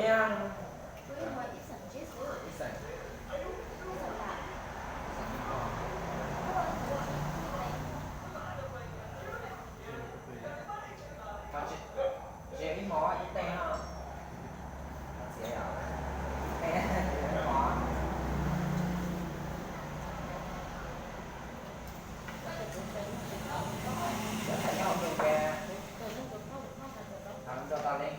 Ib xeem, ib xeem ib xeem ib xeem. Tsis yog ib hmo ib teg no. Txiav yom, ib teg ib hmo. Yuav thaij nyob hauv tus kiag. Hais lus rau tau li.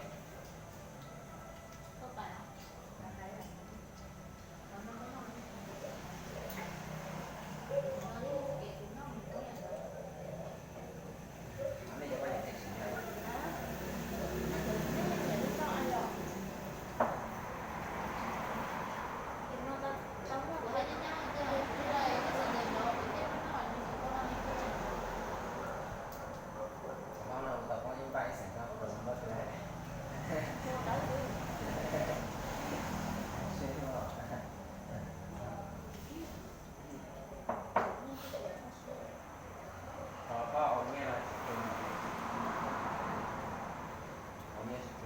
Qhov koj ua nyiaj no tsis, ua nyiaj tsis,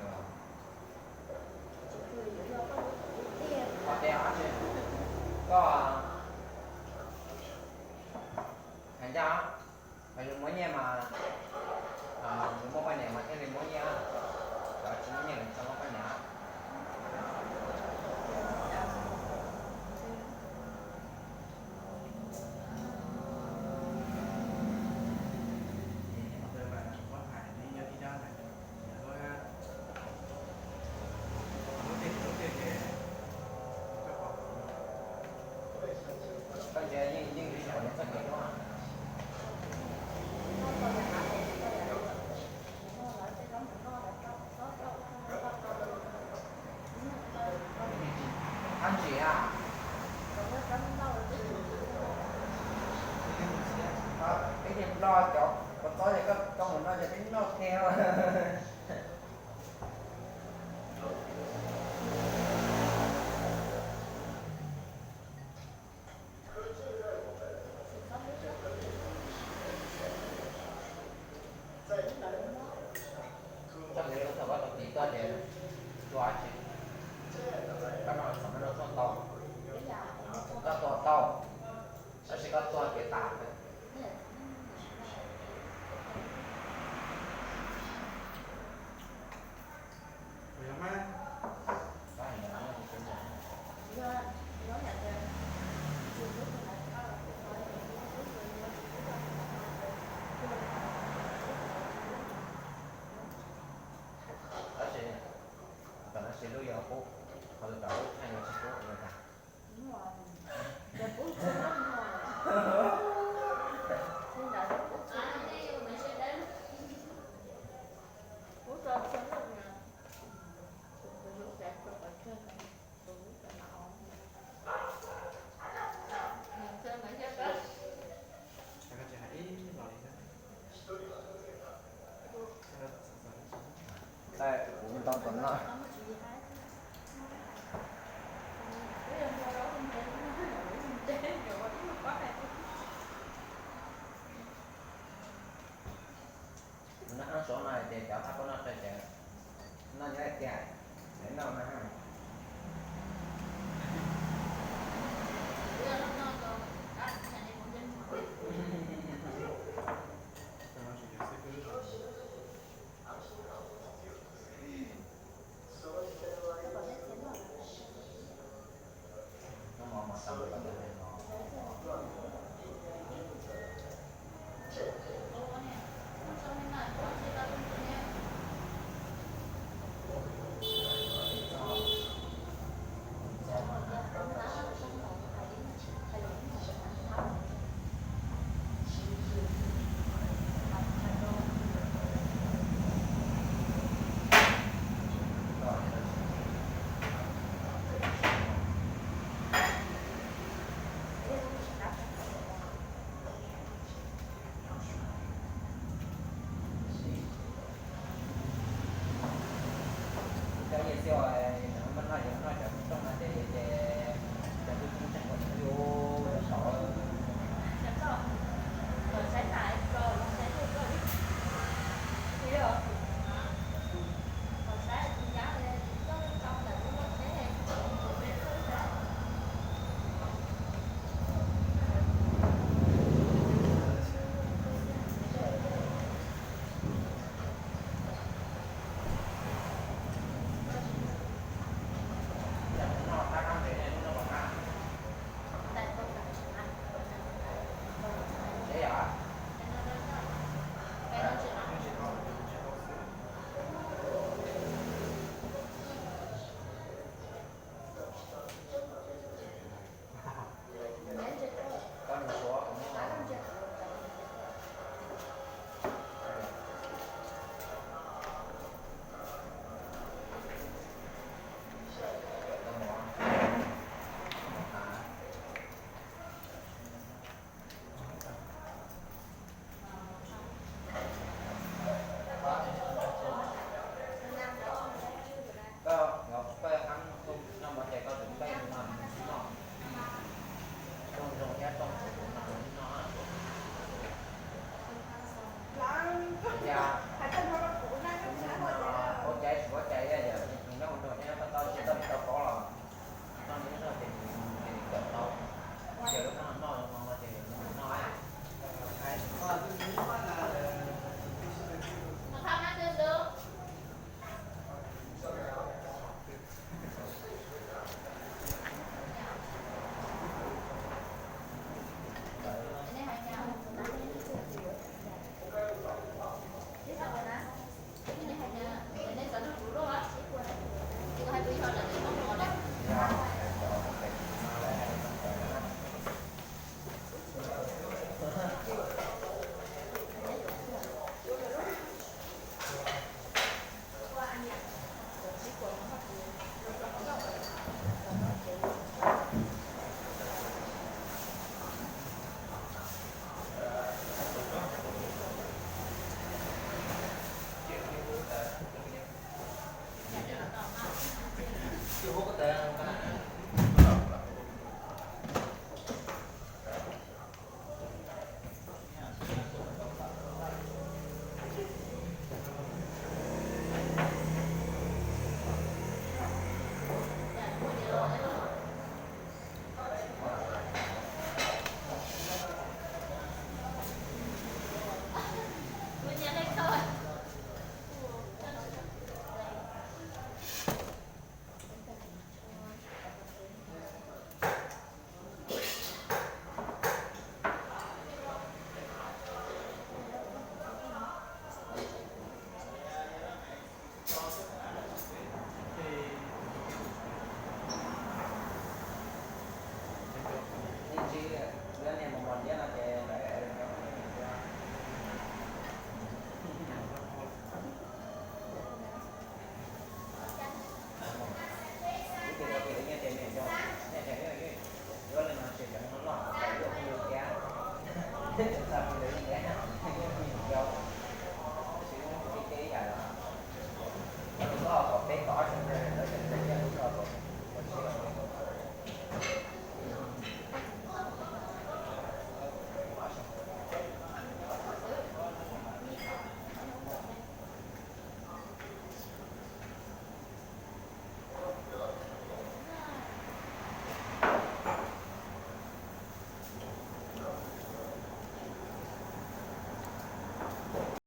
koj tias koj, hais ncaj, hais yus muaj nyiaj mas, yus muaj poj niam mas thiaj li muaj nyiaj, cov tsis muaj nyiaj lawv tsis muaj poj niam. Koj ntsia yeej, yeej tsis pom nws txoj kev tuaj. Ab ntsis a, ib tug nplog cov kua txob ces koj mus noj ces peb noj kiag. Txoj kev tuaj thaum koj tus txiv tuaj ces tua dab tsi? Koj noj txog no noj tuaj tau, koj tua tau, tab sis koj tua kev tas. Tab sis, tam no sis lub yog qub, qhov lwm tus qub thaij no tsis qub li ntag. Kuv ntau tom no. Noj ab suav no hais tias cov qab puab noj tsawg ces noj nyob hais tias noj na. Cov yawg xib os, noj noj cov rooj no ces, ces cov tub tub tseem ua ntawd yus tau. Tus hauv ko taw.